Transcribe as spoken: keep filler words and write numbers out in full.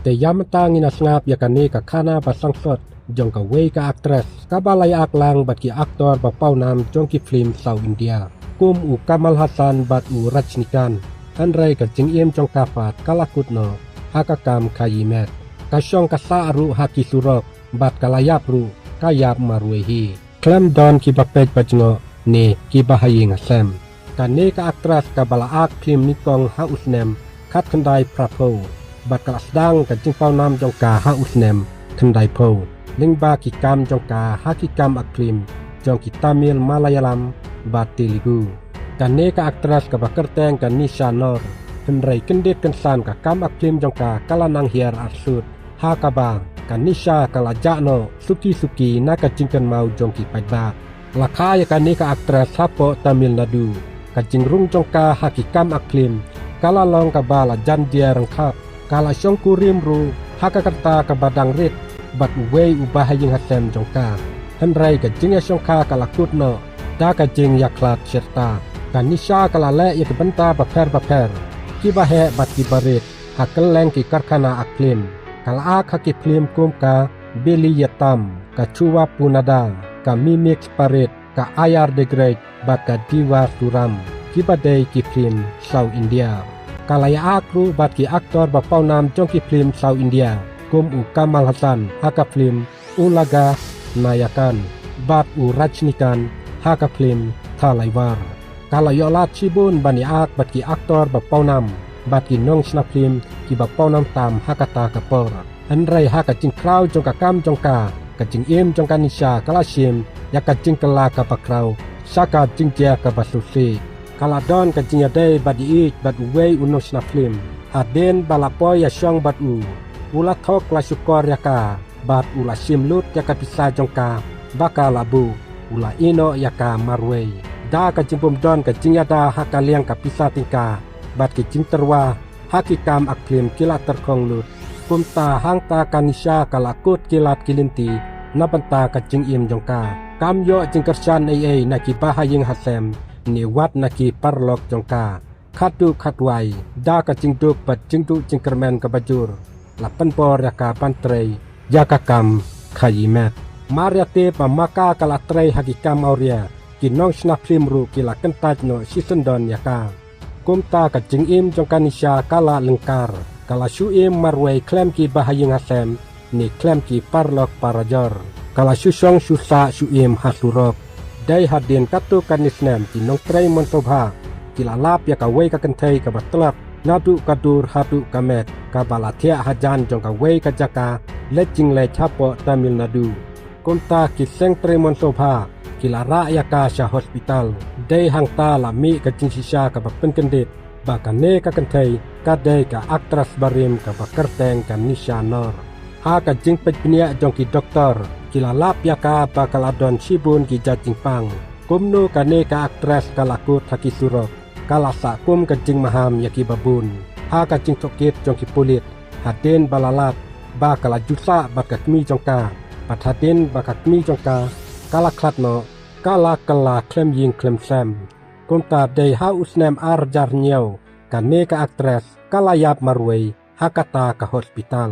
Te ïa mynta ngin ïa sngap ïa kane ka khana ba sangthot jong kawei ka actress kaba la ïa ak lang bad ki aktor ba pawnam jong ki phlim South India, kum u Kamal Haasan bad u Rajnikant. Hynrei ka jingim jong ka pat ka la kut noh ha ka kam khaïi met. Ka shong ka sah ruh ha ki surok bad ka la ïap ruh, ka ïap marwei hi. Khlem don kiba peit ba jngoh ne kiba ha ïing ha sem. Kane ka actress kaba la ak phlim nyngkong ha u snem khatkhyndai phraphew bad ka la sdang ka jingpawnam jong ka ha u snem khyndaiphew lyngba ki kam jong ka ha ki kam ak phlim jong ki Tamil, Malayalam bad Telugu. Kane ka actress kaba kyrteng ka Nisha Noor, hynrei kyndit kynsan ka kam ak phlim jong ka ka la nang hiar arsut, ha kaba ka Nisha ka la jah noh suki suki na ka jingkynmaw jong ki paidbah. La kha ïa kane ka actress hapoh Tamil Nadu. Ka jingrung jong ka ha ki kam ak phlim ka la long kaba la jan jia ryngkat. Ka la shong kurim ruh ha ka kyrta kaba dang rit bad uwei u bahaïing hasem jong ka. Hynrei ka jingïashongkha ka la kut noh da ka jingïakhlad shirta. Ka Nisha ka la leh ïa ki bynta bapher bapher, kiba heh bad kiba rit ha kylleng ki karkhana ak phlim. Ka la ak ha ki phlim kum ka Beli Yatam, ka Chuwa Punada, ka Mimik Spirit, ka Ayar the Great bad ka Diva Suram, kiba dei ki phlim South India. Ka la ïa ak ruh bad ki aktor ba pawnam jong ki phlim South India, kum u Kamal Haasan ha ka phlim Ulagha Nayakan bad u Rajnikant ha ka phlim Thalaivar. Ka la ïoh lad shibun ban ïa ak bad ki aktor ba pawnam bad ki nongshna phlim kiba pawnam tam ha kata ka por. Hynrei ha ka jingkhraw jong ka kam jong ka, ka jingim jong ka Nisha ka la shim ïa ka jingkylla kaba khraw sha ka jingjia kaba sngewsih. Ka la don ka jingïadei bad ïeit bad uwei u nongshna phlim. Hadien ba la poi ïashong bad u, u la thok la shukor ïa ka bad u la shim lut ïa ka pisa jong ka ba ka la buh, u la ïehnoh ïa ka marwei. Da ka jingbym don ka jingïada ha ka liang ka pisa tyngka bad ki jingtyrwa ha ki kam ak phlim ki la tyrkhong lut. Kumta hangta ka Nisha ka la kut ki lad ki lynti na bynta ka jingim jong ka. Kam ïoh jingkyrshan ei ei na ki bahaïing hasem ne wat na ki paralok jong ka. Khatduh khatwai, da ka jingduk bad jingduh jingkyrmen kaba jur, la pynbor ïa ka ban trei ïa ka kam khaïi met. Mar ïa te ba ma ka ka la trei ha ki kam awria, ki nongshna phlim ruh ki la kyntait noh shisyndon ïa ka. Kumta ka jingim jong ka Nisha ka la lyngkar, ka la shu im marwei khlem ki bahaïing hasem ne khlem ki paralok parajor. Ka la shu shong shu sah shu im ha surok. Dei hadien katto katne snem ki nongtrei mon sngewbha ki la lap ïa kawei ka kynthei kaba tlot naduh ka dur haduh ka met, kaba la thiah hajan jong kawei ka jaka leit jingleit hapoh Tamil Nadu. Kumta ki seng trei mon sngewbha ki la rah ïa ka sha hospital. Dei hangta la mih ka jingshisha kaba pynkyndit ba kane ka kynthei ka dei ka actress barim kaba kyrteng ka Nisha Noor. Ha ka jingpeit bniah jong ki doktor, ki la lap ïa ka ba ka la don shibun ki jait jingpang. Kumno kane ka actress ka la kut ha ki surok, ka la sah kum ka jingmaham ïa kiba bun. Ha ka jingtohkit jong ki pulit, hadien ba la lap ba ka la ju sah bad ka kmie jong ka, bad hadien ba ka kmie jong ka ka la khlad noh, ka la kylla khlem ïing khlem sem. Kumta dei ha u snem ar hajar hynñiew, kane ka actress ka la ïap marwei ha kata ka hospital.